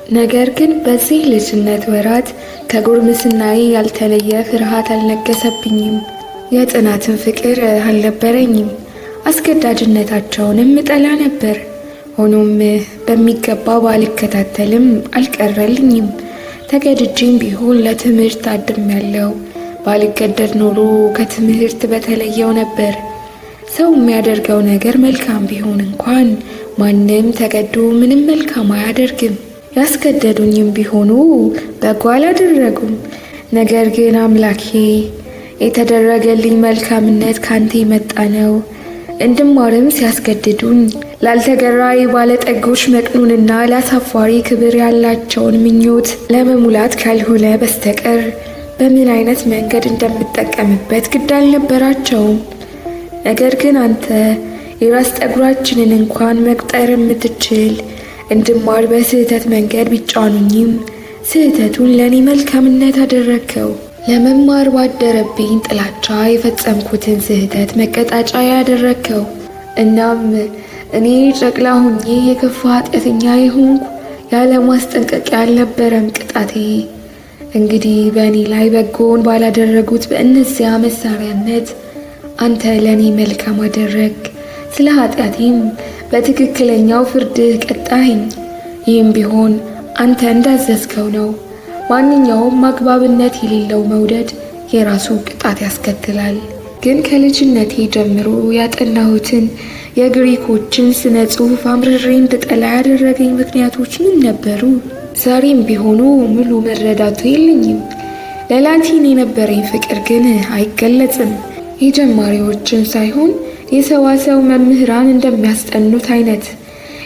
ነገር ግን በዚህ ልጅነት ወራት ከጉርምስናዬ ያልተለየ ፍርሃት አልነገሰብኝም። የጥናትን ፍቅር አልነበረኝም። አስገዳጅነታቸውንም እጠላ ነበር። ሆኖም በሚገባ ባልከታተልም አልቀረልኝም። ተገድጄም ቢሆን ለትምህርት አድሜያለሁ። ባልገደድ ኖሮ ከትምህርት በተለየው ነበር። ሰው የሚያደርገው ነገር መልካም ቢሆን እንኳን ማንም ተገዶ ምንም መልካም አያደርግም። ያስገደዱኝም ቢሆኑ በጎ አላደረጉም። ነገር ግን አምላኬ የተደረገልኝ መልካምነት ካንተ የመጣ ነው። እንድማርም ሲያስገድዱኝ ላልተገራ የባለጠጎች መቅኑንና ለአሳፋሪ ክብር ያላቸውን ምኞት ለመሙላት ካልሆነ በስተቀር በምን አይነት መንገድ እንደምጠቀምበት ግድ አልነበራቸውም። ነገር ግን አንተ የራስ ጠጉራችንን እንኳን መቁጠር የምትችል እንድማር በስህተት መንገድ ቢጫኑኝም ስህተቱን ለእኔ መልካምነት አደረግከው። ለመማር ባደረብኝ ጥላቻ የፈጸምኩትን ስህተት መቀጣጫ ያደረግከው። እናም እኔ ጨቅላ ሁኜ የከፋ ኃጢአተኛ የሆንኩ ያለ ማስጠንቀቂያ አልነበረም ቅጣቴ። እንግዲህ በእኔ ላይ በጎን ባላደረጉት በእነዚያ መሳሪያነት አንተ ለእኔ መልካም አደረግ፣ ስለ ኃጢአቴም በትክክለኛው ፍርድህ ቀጣኸኝ። ይህም ቢሆን አንተ እንዳዘዝከው ነው። ማንኛውም አግባብነት የሌለው መውደድ የራሱ ቅጣት ያስከትላል። ግን ከልጅነቴ ጀምሮ ያጠናሁትን የግሪኮችን ስነ ጽሑፍ አምርሬ እንድጠላ ያደረገኝ ምክንያቶች ምን ነበሩ? ዛሬም ቢሆኑ ሙሉ መረዳቱ የለኝም። ለላቲን የነበረኝ ፍቅር ግን አይገለጽም። የጀማሪዎችን ሳይሆን የሰዋሰው መምህራን እንደሚያስጠኑት አይነት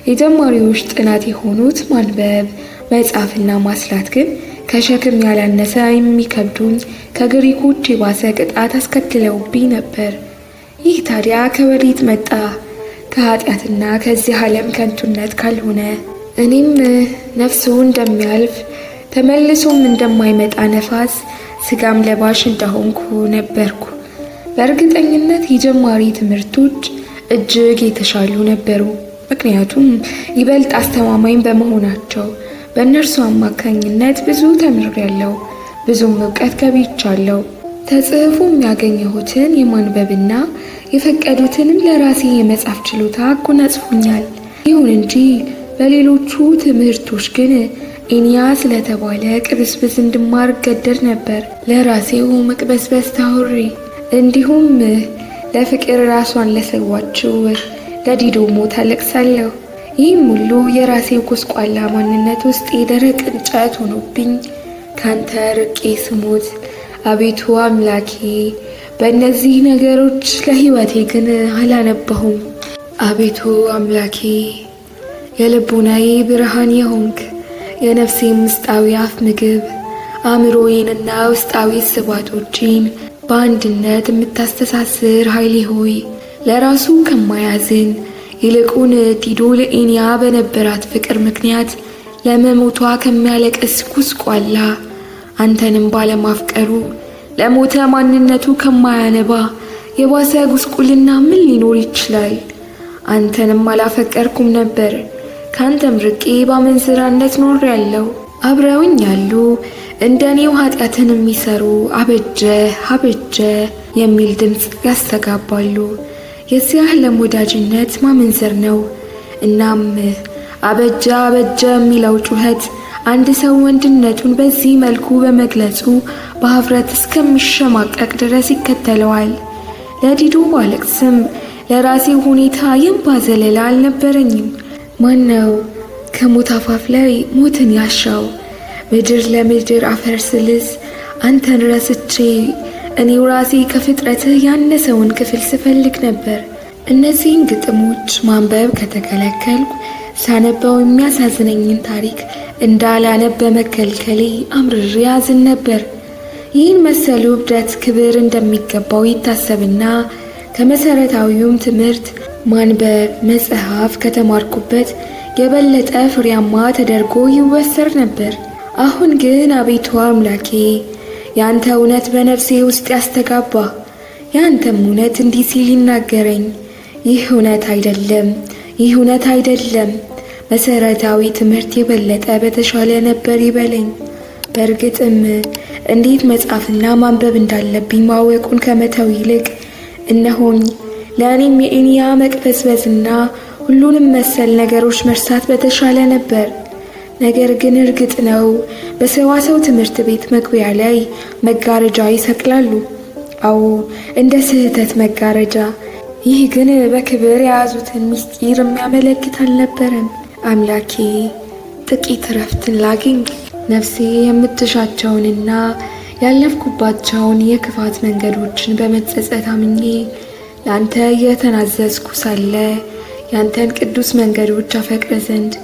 የጀማሪዎች ጥናት የሆኑት ማንበብ፣ መጻፍና ማስላት ግን ከሸክም ያላነሰ የሚከብዱኝ ከግሪኮች የባሰ ቅጣት አስከትለውብኝ ነበር። ይህ ታዲያ ከወዴት መጣ? ከኃጢአትና ከዚህ ዓለም ከንቱነት ካልሆነ። እኔም ነፍሱ እንደሚያልፍ ተመልሶም እንደማይመጣ ነፋስ ስጋም ለባሽ እንደሆንኩ ነበርኩ። በእርግጠኝነት የጀማሪ ትምህርቶች እጅግ የተሻሉ ነበሩ። ምክንያቱም ይበልጥ አስተማማኝ በመሆናቸው በእነርሱ አማካኝነት ብዙ ተምሬያለሁ፣ ብዙም እውቀት ገብይቻለሁ። ተጽፎ ያገኘሁትን የማንበብና የፈቀዱትንም ለራሴ የመጻፍ ችሎታ አጎናጽፎኛል። ይሁን እንጂ በሌሎቹ ትምህርቶች ግን ኤንያ ስለተባለ ቅብስብስ እንድማር እገደድ ነበር። ለራሴው መቅበስበስ ታውሬ እንዲሁም ለፍቅር ራሷን ለሰዋችው ለዲዶ ሞት አለቅሳለሁ። ይህም ሁሉ የራሴው ጎስቋላ ማንነት ውስጥ የደረቅ እንጨት ሆኖብኝ ካንተ ርቄ ስሞት፣ አቤቱ አምላኬ በእነዚህ ነገሮች ለሕይወቴ ግን አላነባሁም። አቤቱ አምላኬ የልቡናዬ ብርሃን የሆንክ የነፍሴም ውስጣዊ አፍ ምግብ አእምሮዬንና ውስጣዊ ስባቶቼን በአንድነት የምታስተሳስር ኃይሌ ሆይ ለራሱ ከማያዝን ይልቁን ዲዶ ለኤንያ በነበራት ፍቅር ምክንያት ለመሞቷ ከሚያለቅስ ጉስቋላ አንተንም ባለማፍቀሩ ለሞተ ማንነቱ ከማያነባ የባሰ ጉስቁልና ምን ሊኖር ይችላል? አንተንም አላፈቀርኩም ነበር፣ ካንተም ርቄ ባመንዝራነት ኖሬአለሁ። አብረውኝ ያሉ እንደኔው ኃጢአትን የሚሰሩ አበጀ አበጀ የሚል ድምፅ ያስተጋባሉ። የዚህ ዓለም ወዳጅነት ማመንዘር ነው። እናም አበጀ አበጀ የሚለው ጩኸት አንድ ሰው ወንድነቱን በዚህ መልኩ በመግለጹ በኀፍረት እስከሚሸማቀቅ ድረስ ይከተለዋል። ለዲዶ ባለቅስም ለራሴ ሁኔታ የእንባ ዘለላ አልነበረኝም። ማነው ከሞት አፋፍ ላይ ሞትን ያሻው? ምድር ለምድር አፈር ስልስ አንተን ረስቼ እኔው ራሴ ከፍጥረትህ ያነሰውን ክፍል ስፈልግ ነበር። እነዚህን ግጥሞች ማንበብ ከተከለከልኩ ሳነበው የሚያሳዝነኝን ታሪክ እንዳላነብ በመከልከሌ አምርሬ ያዝን ነበር። ይህን መሰሉ እብደት ክብር እንደሚገባው ይታሰብና ከመሰረታዊውም ትምህርት ማንበብ መጽሐፍ ከተማርኩበት የበለጠ ፍሬያማ ተደርጎ ይወሰድ ነበር። አሁን ግን አቤቱ አምላኬ ያንተ እውነት በነፍሴ ውስጥ ያስተጋባ፣ ያንተም እውነት እንዲህ ሲል ይናገረኝ፣ ይህ እውነት አይደለም፣ ይህ እውነት አይደለም። መሰረታዊ ትምህርት የበለጠ በተሻለ ነበር ይበለኝ። በእርግጥም እንዴት መጻፍና ማንበብ እንዳለብኝ ማወቁን ከመተው ይልቅ እነሆኝ ለእኔም የኤንያ መቅበዝበዝና ሁሉንም መሰል ነገሮች መርሳት በተሻለ ነበር። ነገር ግን እርግጥ ነው በሰዋሰው ትምህርት ቤት መግቢያ ላይ መጋረጃ ይሰቅላሉ። አዎ፣ እንደ ስህተት መጋረጃ። ይህ ግን በክብር የያዙትን ምስጢር የሚያመለክት አልነበረም። አምላኬ፣ ጥቂት እረፍትን ላግኝ። ነፍሴ የምትሻቸውንና ያለፍኩባቸውን የክፋት መንገዶችን በመጸጸት አምኜ ለአንተ እየተናዘዝኩ ሳለ ያንተን ቅዱስ መንገዶች አፈቅረ ዘንድ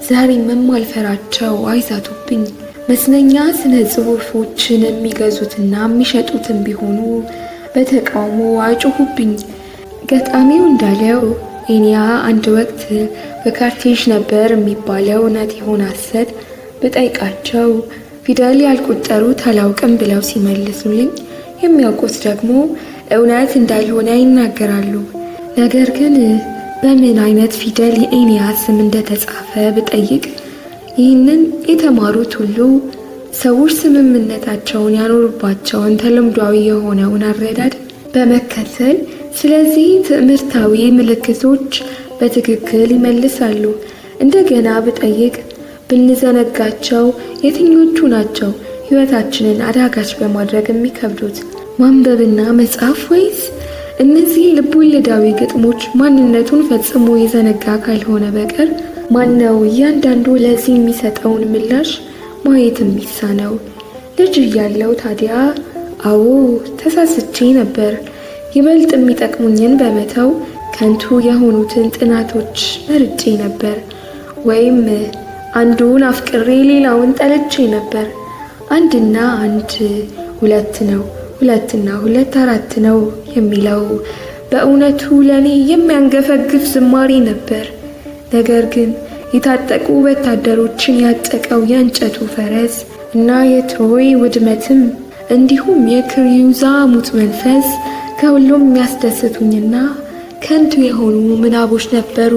ዛሬም የማልፈራቸው አይዛቱብኝ። መዝናኛ ስነ ጽሑፎችን የሚገዙትና የሚሸጡትም ቢሆኑ በተቃውሞ አይጮሁብኝ። ገጣሚው እንዳለው ኤንያ አንድ ወቅት በካርቴጅ ነበር የሚባለው እውነት ይሆን ሐሰት ብጠይቃቸው ፊደል ያልቆጠሩት አላውቅም ብለው ሲመልሱልኝ፣ የሚያውቁት ደግሞ እውነት እንዳልሆነ ይናገራሉ። ነገር ግን በምን አይነት ፊደል የኤንያ ስም እንደተጻፈ ብጠይቅ ይህንን የተማሩት ሁሉ ሰዎች ስምምነታቸውን ያኖሩባቸውን ተለምዷዊ የሆነውን አረዳድ በመከተል ስለዚህ ትምህርታዊ ምልክቶች በትክክል ይመልሳሉ። እንደገና ብጠይቅ ብንዘነጋቸው የትኞቹ ናቸው ሕይወታችንን አዳጋች በማድረግ የሚከብዱት? ማንበብና መጻፍ ወይስ እነዚህ ልቦለዳዊ ግጥሞች? ማንነቱን ፈጽሞ የዘነጋ ካልሆነ በቀር ማነው እያንዳንዱ ለዚህ የሚሰጠውን ምላሽ ማየት የሚሳነው? ልጅ እያለው ታዲያ አዎ፣ ተሳስቼ ነበር። ይበልጥ የሚጠቅሙኝን በመተው ከንቱ የሆኑትን ጥናቶች መርጬ ነበር። ወይም አንዱን አፍቅሬ ሌላውን ጠልቼ ነበር። አንድና አንድ ሁለት ነው፣ ሁለትና ሁለት አራት ነው የሚለው በእውነቱ ለእኔ የሚያንገፈግፍ ዝማሬ ነበር። ነገር ግን የታጠቁ ወታደሮችን ያጨቀው የእንጨቱ ፈረስ እና የትሮይ ውድመትም እንዲሁም የክሪዩዛ ሙት መንፈስ ከሁሉም የሚያስደስቱኝና ከንቱ የሆኑ ምናቦች ነበሩ።